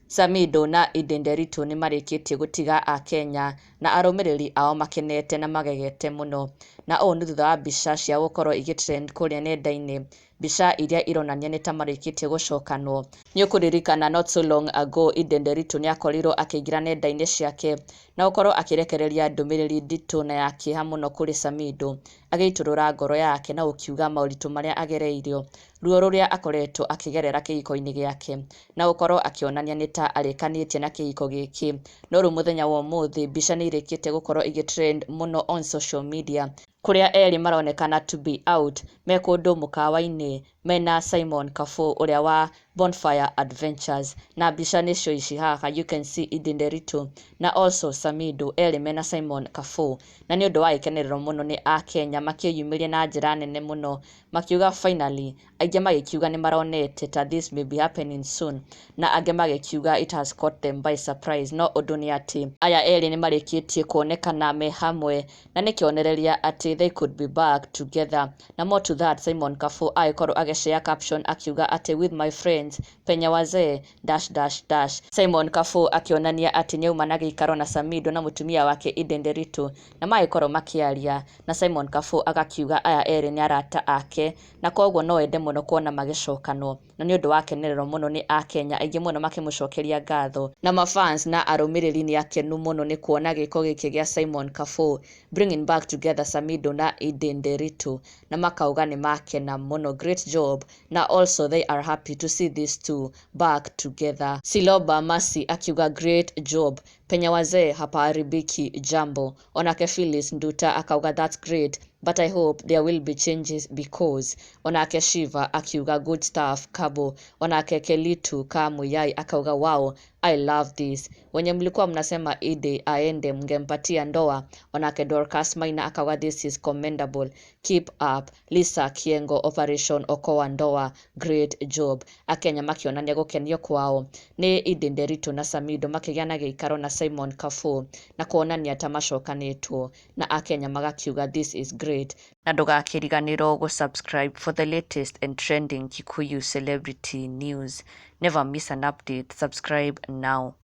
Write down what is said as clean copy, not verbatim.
Samidoh na Eden Nderitu nĩmarĩkĩtie gũtiga akenya na arũmĩrĩri ao makenete na magegete mũno. Na ũũ nĩ thutha wa mbica ciao gũkorwo igĩ trend kũrĩa nenda-inĩ, mbica iria ironania nĩ ta marĩkĩtie gũcokanwo. Nĩ ũkũririkana not so long ago Eden Nderitu nĩ akorirwo akĩingĩra nenda-inĩ ciake na gũkorwo akĩrekereria ndũmĩrĩri nditũ na ya kĩeha mũno kũrĩ Samidoh, agĩitũrũra ngoro yake na gũkiuga moritũ marĩa agereirio, ruo rũrĩa akoretwo akĩgerera kĩhiko-inĩ gĩake, na gũkorwo akĩonania nĩ ta arĩkanĩtie na kĩhiko gĩkĩ. No rĩu mũthenya wa ũmũthĩ mbica nĩ irĩkĩtie gũkorwo igĩ trend mũno on social media, kũrĩa erĩ maronekana to be out me kũndũ mũkawa-inĩ mena Simon Kabu ũrĩa wa Bonfire Adventures. Na mbica nĩcio ici haha, you can see Eden Nderitu na also Samidoh erĩ mena Simon Kabu. Na nĩ ũndũ wa gĩkenerero mũno nĩ akenya makĩyumĩria na njĩra nene mũno makiuga finally, aingĩ magĩkiuga nĩ maronete ta this may be happening soon, na angĩ magĩkiuga it has caught them by surprise. No ũndũ nĩ atĩ aya erĩ nĩ marĩkĩtie kuonekana me hamwe na nĩ kĩonereria atĩ they could be back together. Na more to that, Simon Kabu agĩkorwo agĩshare caption akiuga atĩ "With my friends penye wazee dash dash dash". Simon Kabu akĩonania atĩ nĩauma na gĩikaro na Samidoh na mũtumia wake Eden Nderitu na magĩkorwo makĩaria na Simon Kabu agakiuga aya erĩ nĩ arata ake na koguo no ende mũno kuona magĩcokanwo. Na nĩ ũndũ wa kenererwo mũno nĩ akenya aingĩ mũno makĩmũcokeria ngatho, na mafans na arũmĩrĩri nĩ akenu mũno nĩ kuona gĩko gĩkĩ gĩa Simon Kabu bringing back together Samidoh na Eden Nderitu, na makauga nĩ makena mũno, great job, na also they are happy to see these two back together. Siloba Masi akiuga, "Great job, penye wazee hapaharibiki jambo." Onake Phyllis Nduta akauga, "That's great, but I hope there will be changes because." Onake Shiva akiuga, "Good stuff, Kabo." Onake Kelitu Kamuyai akauga, "Wow, I love this. Wenye mlikuwa mnasema Ide aende, mngempatia ndoa." Onake Dorcas Maina akauga, "This is commendable, keep up." Lisa Kiengo, "Operation Okoa Ndoa, great job." Akenya makĩonania gũkenio kwao nĩ Eden Nderitu na Samidoh makĩgĩa na gĩikaro na Simon Kabu na kuonania ta macokanĩtwo, na akenya magakiuga this is great. Na ndũgakĩriganĩrwo gũ-subscribe for the latest and trending Kikuyu celebrity news. Never miss an update. Subscribe now.